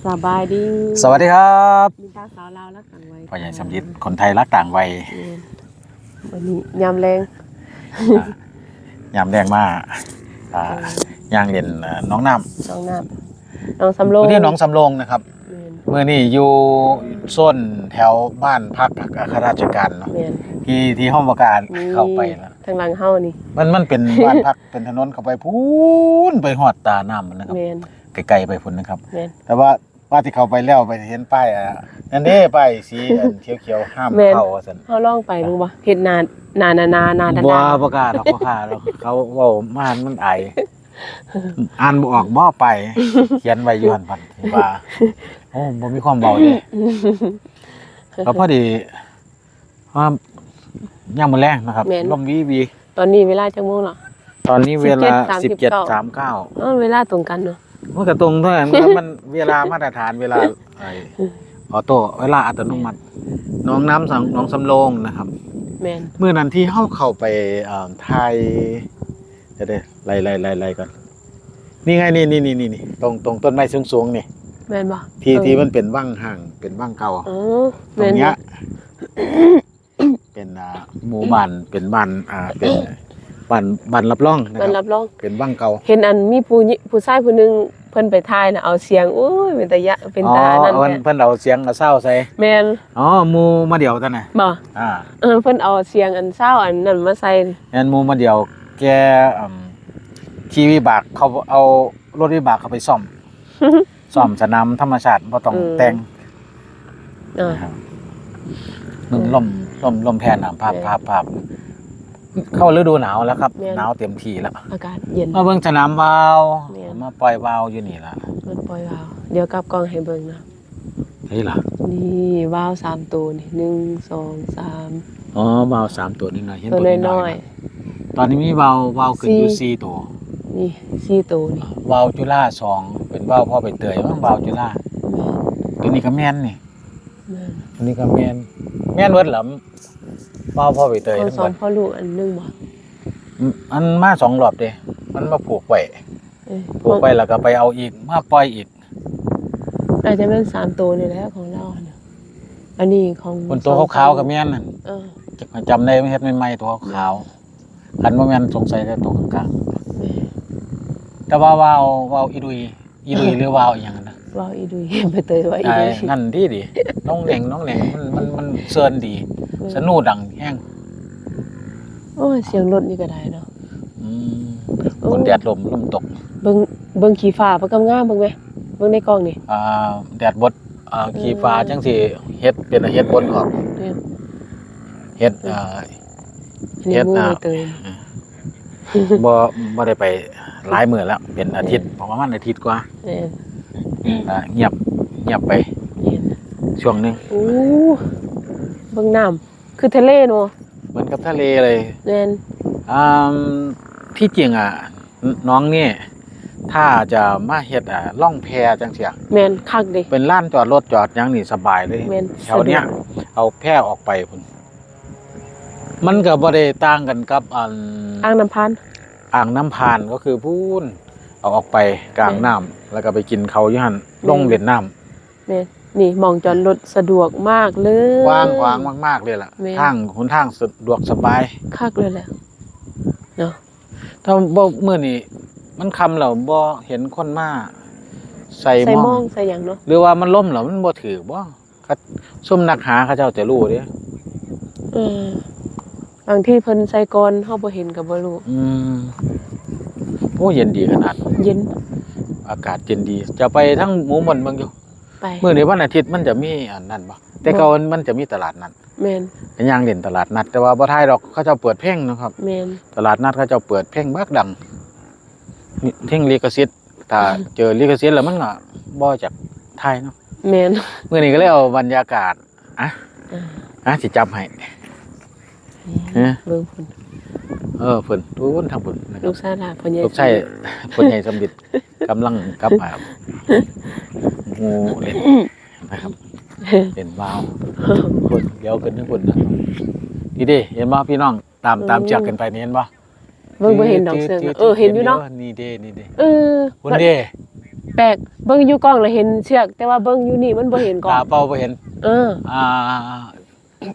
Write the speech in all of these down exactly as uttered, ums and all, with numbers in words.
สบายดี สวัสดีครับ มีตาสาวลาวรักต่างวัย พ่อใหญ่สมยิดคนไทยรักต่างวัย แม่น วันนี้ยามแลง อ่ะยามแรงมาอ่าย่างเล่นเอ่อหน้องน้ำ น้องน้ำน้องสำโรง พื้นที่หนองสำโรงนะครับ แม่น เมื่อนี้อยู่โซนแถวบ้านพักข้าราชการเนาะ แม่น ที่ที่ห้องประกาศ นี่ เข้าไปนะ ทางหลังเฮานี่ มันมันเป็นบ้านพัก เป็นถนนเข้าไปพูนไปฮอดตาน้ำนะครับ แม่น ไกลๆไปพุนนะครับ แม่น แต่ว่าว่าที่เข้าไปแล้วไปเห็นป้ายอ่ะนั่นเด้ป้ายสีอันเขียวๆห้าม แม่น เข้าว่าซั่น เฮาลองไปดูบ่เฮ็ดหน้าหน้าหน้าหน้าหน้า บ่ ด่า ประกล้าศหรอกประกล้าศหรอกเขาเว้าม่านมันไออ่านบ่ออกบ่ไป เขียนไว้อยู่หั่นพันว่าโอ้บ่มีความเบาเด้ก็พอดีว่ายามมื้อแลงนะครับ แม่น ลมวีวี ตอนนี้เวลาจักโมงเหรอ ตอนนี้เวลา สิ สิ บบ เจ็ เจ็ ด ดสามเก้า เออเวลาตรงกันเนาะ มันก็ตรงเท่านั้นครับมันเวลามาตรฐานเวลาไอ้ออโต้เวลาอัตโนมัติหนองน้ำสังหนองสำโรงนะครับ แม่น เมื่อนั้นที่เฮาเข้าไปเอ่อถ่ายเดี๋ยวๆไล่ไล่ไล่ไล่ก่อน นี่ไงนี่นี่นี่นี่นี่ตรงตรงต้นไม้สูงๆนี่ แม่นบ่ ที่ เออ ที่มันเป็นวังห้างเป็นวังเก่า เออ ตรงเนี้ย แม่น เป็นอ่าหมู่บ้านเป็นบ้านอ่าเป็นบ้านบ้านรับรองนะ มัน ค รั รับบ รอง เป็นวังเก่า เห็นอันมีผู้หญิผู้ชายผู้หนึงเพิ่นไปถ่ายนะเอาเสียงโอ้ยเป็นตาเยาะเป็น อ๋อ ตานั่น เพิ่น แท้ เพิ่นเอาเสียงเอาเศร้าใส่ แม่น อ๋อหมู่มาเดียวกันนะ บ่ อ่า เออเพิ่นเอาเสียงอันเศร้าอันนั้นมาใส่ แม่นหมู่มาเดียวแกอืมขี่วิบากเขาเอารถวิบากเขาไปซ่อม ซ่อมสนามธรรมชาติบ่ต้อง อืม แต่ง เออ นะครับมันลมลมลมแผ่นน้ำภาพ แม่น ภาพภาพเข้าฤดูหนาวแล้วครับ แม่น หนาวเต็มที่แล้ว อากาศเย็น มาเบิ่งสนามวาว แม่น มาปล่อยวาวอยู่นี่ละ มันปล่อยวาว เดี๋ยวกลับกล้องให้เบิ่งนะ นี่ล่ะ นี่วาวสามตัวนี่หนึ่งสองสาม อ๋อวาวสามตัวนี่หน่อยเห็น ตัว ตัวนี้หน่ น้ อ อย ย ตอนนี้มีวาววาวขึ้นอยู่ สี่ สี่ตัว ๆนี่สี่ตัวนี่ วาวจุฬาสองเป็นวาวพ่อใบเตยมั้งวาวจุฬา แม่น ตัวนี้ก็แม่นนี่ แม่น ตัวนี้ก็แม่นแม่นเวิร์ดหรอวาวพ่อใบเตย ของ ทั้ง ส ห อ ม ง ด พ่อลูกอันหนึงบ่ มันมาสองรอบเด้มันมาผูกไว้ เออ ผูกไว้แล้วก็ไปเอาอีกมาปล่อยอีก น่าจะเป็นสามตัวนี่แหละของเราหั่นน่ะอันนี้ของ คนตัวขาวๆก็แม่นนั่น เออ จำได้ไม่เห็นใหม่ๆตัวขาวๆคันว่าแม่นสงสัยแต่ตัวกลาง แม่น ๆแต่ว่าวาววาวอีดุยอีดุยหรือวาวอีหยังนะ วาวอีดุยใบเตยว่าอี ไอ้ ดุย นั่นดีดีน้องแหน่งน้องแหน่งมันมันมันเซินดี เออ สนุดังแห้ง โอ้ยเสียงรถนี่ก็ได้เนาะ อืม โอ้ คนแดดลมลมตก เบิ่งเบิ่งขี้ฟ้าปะกำงามเบิ่งไหมเบิ่งในกล้องนี่ อ่าแดดบดอ่าขี้ฟ้าจังสิเฮ็ดเป็นเฮ็ดบนออก เนี่ย เฮ็ดอ่า อันนี้ เฮ็ด หมู่ อ่า ใบเตย บ่บ่ได้ไปหลายมื้อแล้ว เป็นอาทิตย์ประมาณอาทิตย์กว่า เนี่ย อ่าเงียบเงียบไป เนี่ย ช่วงหนึง โอ้เบิ่งน้ำคือทะเลเนาะ เหมือนกับทะเลเลย แม่น อ่าที่จริงอ่ะน้องนี่ถ้าจะมาเฮ็ดอ่ะล่องแพจังเสีย แม่นคักเด้ เป็นลานจอดรถจอดหยังนี่สบายเลย แม่น แถวเนี้ย สะดวก เอาแพออกไปพุ่นมันก็บ่ได้ต่างกันกับอัน อ่างน้ำพาน อ่างน้ำพานก็คือพูนเอาออกไปกลางน้ำแล้วก็ไปกินเขาอยู่หั่น แม่น ลงเล่นน้ำ แม่นนี่หม่องจอดรถสะดวกมากเลย กว้างขวางมากๆเลยล่ะ แม่น ทางหนทางสะดวกสบาย คักเลยแหละเนาะ ถ้าบ่มื้อนี้มันค่ำแล้วบ่เห็นคนมาใส่ ใส่ หม้ หม้ อ อง งใส่หยังเนาะ หรือว่ามันล่มแล้วมันบ่ถืกบ่เขาซุ่มนักหาเขาเจ้าจะรู้เด้ เออ บางที่เพิ่นใส่ก่อนเฮาบ่เห็นก็บ่รู้ อืมโอ้เย็นดีขนาด เย็น อากาศเย็นดี จะไปทั้งหมู่ม่อนเบิ่งอยู่ ไป มื้อในวันอาทิตย์มันจะมีอันนั้นบ่แต่เก่ามันจะมีตลาดนัด แม่น ไปย่างเล่นตลาดนัด แต่ว่าบ่ถ่ายดอกเขาเจ้าเปิดเพลงนะครับ แม่น ตลาดนัดเขาเจ้าเปิดเพลงบักดังนี่เพลงลิขสิทธิ์ถ้าเจอลิขสิทธิ์แล้วมันก็บ่จักถ่ายเนาะ แม่น มื้อนี้ก็เลยเอาบรรยากาศอ่ะ อ่า อ่ะสิจับให้ นี่ ฮะ เบิ่งพุ่น เออเพิ่นทุนทางเพิ่นนะครับ ลูกสาวหลานพ่อใหญ่ ลูกชายเพิ่นใหญ่สมบิดกำลังกับอ่าหมู่เล่นนะครับเล่นวาวเพิ่นเดี๋ยวขึ้นทางเพิ่นนะครับนี่เด้เห็นบ่พี่น้องตามตามเชือกกันไปนี่เห็นบ่ เบิ่งบ่เห็นดอกเสือก จืดๆ เออเห็นอยู่เนาะ นี่เด้นี่เด้ เออ คุณเด้ แปลก เบิ่งอยู่กล้องแล้วเห็นเชือก แต่ว่าเบิ่งอยู่นี่มันบ่เห็นกล้อง ตาเปล่าบ่เห็น เออ อ่า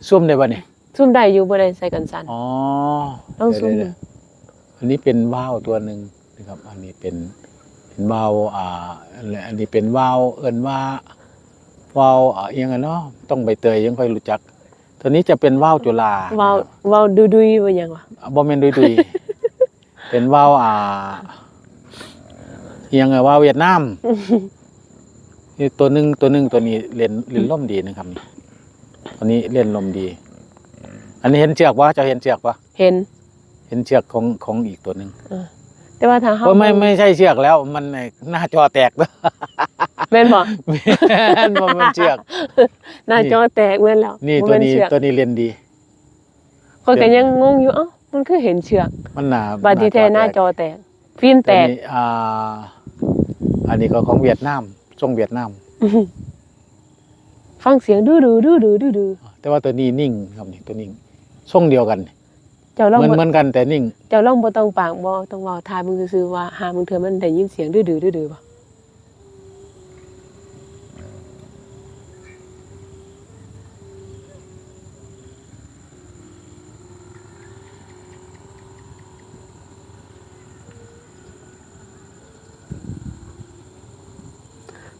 ซูมได้บ่นี่ ซูมได้อยู่ บ่ได้ใส่กันสั่น อ๋อ ลองซูม เดี๋ยวๆๆ อันนี้เป็นว่าวตัวหนึ่งนะครับ อันนี้เป็น เป็นว่าว อ่า อันนี้เป็นว่าว เอิ้นว่า ว่าว อ่า อิหยังอะเนาะ ต้องใบเตยยังค่อยรู้จัก ตัวนี้จะเป็นว่าวจุฬา ว่าว นะครับ ว่าวดุยๆ ว่าหยังวะ อ่ะ บ่แม่นดุยๆ เป็นว่าว อ่า อิหยังอะ ว่าวเวียดนาม นี่ตัวหนึ่ง ตัวหนึ่ง ตัวนี้เล่น เล่นลมดีนะครับนี่ ตัวนี้เล่นลมดี อันนี้เห็นเชือกปะ เจ้าเห็นเชือกปะ เห็น เห็นเชือกของ ของอีกตัวหนึ่ง เออ แต่ว่าถ้าเฮา ว่าไม่ เบิ่ง ไม่ใช่เชือกแล้ว มันไอ้หน้าจอแตก แม่นบ่ แม่นบ่ มันเชือก หน้าจอแตก แม่นแล้ว นี่ บ่ ตัว แม่น นี้ เชือก ตัวนี้เล่นดี ข้อยก็ยังงงอยู่ เอ้า มันคือเห็นเชือก มันหน้า บัดที่แท้ หน้าจอแตก หน้าจอแตก ฟิล์มแตก ตัวนี้ อ่า อันนี้ก็ของเวียดนาม ทรงเวียดนาม ฟังเสียงดื้อดื้อดื้อดื้อดื้อดื้อ แต่ว่าตัวนี้นิ่งครับนี่ ตัวนิ่ง ทรงเดียวกัน เจ้าลอง เหมือน บ่ เหมือนกันแต่นิ่ง เจ้าลองบ่ต้องปาก บ่ต้องเว้า ถ่ายมึงซื่อๆ ว่าหามึงเทื่อมันได้ยินเสียงดื้อดื้อดื้อดื้อบ่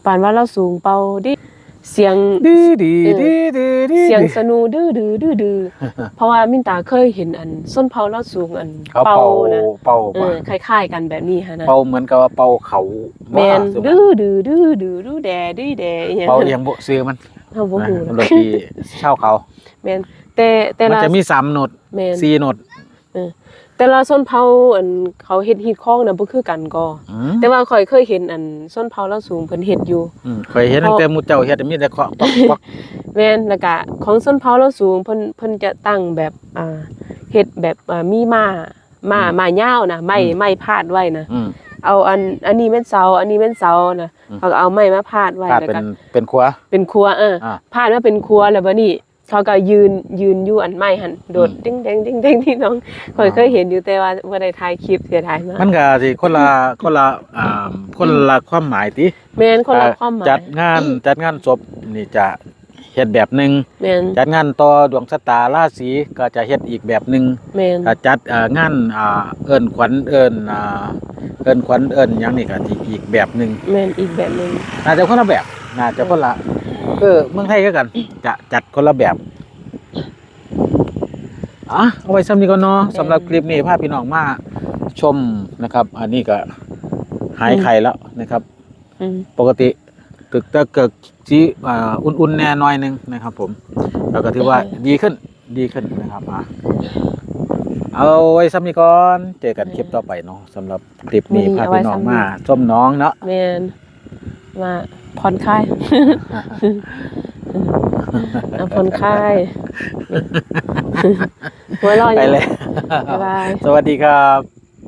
ปานว่าลาวสูงเป่าดิ เสียง ดื้อดื้อ เออ ดื้อดื้อดื้อ เสียงสนูดื้อดื้อดื้อดื้อ เพราะว่ามินตาเคยเห็นอันชนเผ่าลาวสูงอัน เขา เป่า เป่านะ เป่า เออ มา คล้ายๆ กันแบบนี้หั้นนะ เป่าเหมือนกับว่าเป่าเขา แม่น ว่า ดื้อดื้อดื้อดื้อดื้อแดดื้อแดอิหยัง เป่าอิหยังบ่ ชื่อมัน เฮาบ่ฮู้ นะ นะ ดนตรีชาวเขา แม่น แต่ แต่ มัน ละ จะมีสามโน้ต แม่น สี่โน้ต เออ แต่ละชนเผ่าอันเขาเฮ็ดฮีตคองน่ะบ่คือกันก่อ อืม แต่ว่าข้อยเคยเห็นอันชนเผ่าลาวสูงเพิ่นเฮ็ดอยู่ อืม ข้อยเห็นตั้งแต่หมู่เจ้าเฮ็ดมีแต่เคาะป๊อกป๊อก แม่น แล้วกะของชนเผ่าลาวสูงเพิ่น เพิ่นจะตั้งแบบ อ่า เฮ็ดแบบ อ่า มีม้า ม้า อืม ม้ายาวนะ ไม้ อืม ไม้พาดไว้นะ อืม เอาอัน อันนี้แม่นเสา อันนี้แม่นเสานะ อืม เขาก็เอาไม้มาพาดไว้ พาด แล้ว เป็น ก็ เป็นครัว เป็นครัว เออ อ่า พาดมาเป็นครัว แล้วบัดนี้ เขาก็ยืน ยืนอยู่อันไม้หั่น โดด อืม ติ๊งแดงติ๊งแดงติ๊งน้อง ข้อย อ๋อ เคยเห็นอยู่ แต่ว่าบ่ได้ถ่ายคลิป เสียดายมาก มันก็สิคนละ คนละ อ่า คนละความหมายติ แม่น คนละ อ่า ความหมาย จัดงาน จัดงานศพนี่จะเฮ็ดแบบหนึ่ง แม่น จัดงานต่อดวงชะตาราศีก็จะเฮ็ดอีกแบบหนึ่ง แม่น ถ้าจัด เอ่อ งาน อ่า เอิ้นขวัญ เอิ้น อ่า เอิ้นขวัญ เอิ้นหยังนี่ก็สิอีกแบบหนึ่ง แม่น อีกแบบหนึ่ง น่าจะคนละแบบ น่าจะคนละ เออ เมืองไทยคือกัน จะจัดคนละแบบ อ่ะ เอาไว้ส่ำนี้ก่อนเนาะ แม่น สำหรับคลิปนี้พาพี่น้องมาชมนะครับ อันนี้ก็หาย อืม ไข้แล้วนะครับ อืม ปกติตึกตะเกิกสิ อ่า อุ่นๆ แน่หน่อยหนึ่งนะครับผม แล้วก็ถือว่า เออ ดีขึ้น ดีขึ้นนะครับ อ่ะ เอาไว้ส่ำนี้ก่อน เจอกัน เออ คลิปต่อไปเนาะ สำหรับคลิปนี้ มื้อนี้ พาพี่น้อง เอาไว้ส่ำนี้ มาชมน้องเนาะ แม่น มาผ่อนคลาย เอาผ่อนคลาย หัวเราะ ไปเลย บ๊ายบาย สวัสดีครับ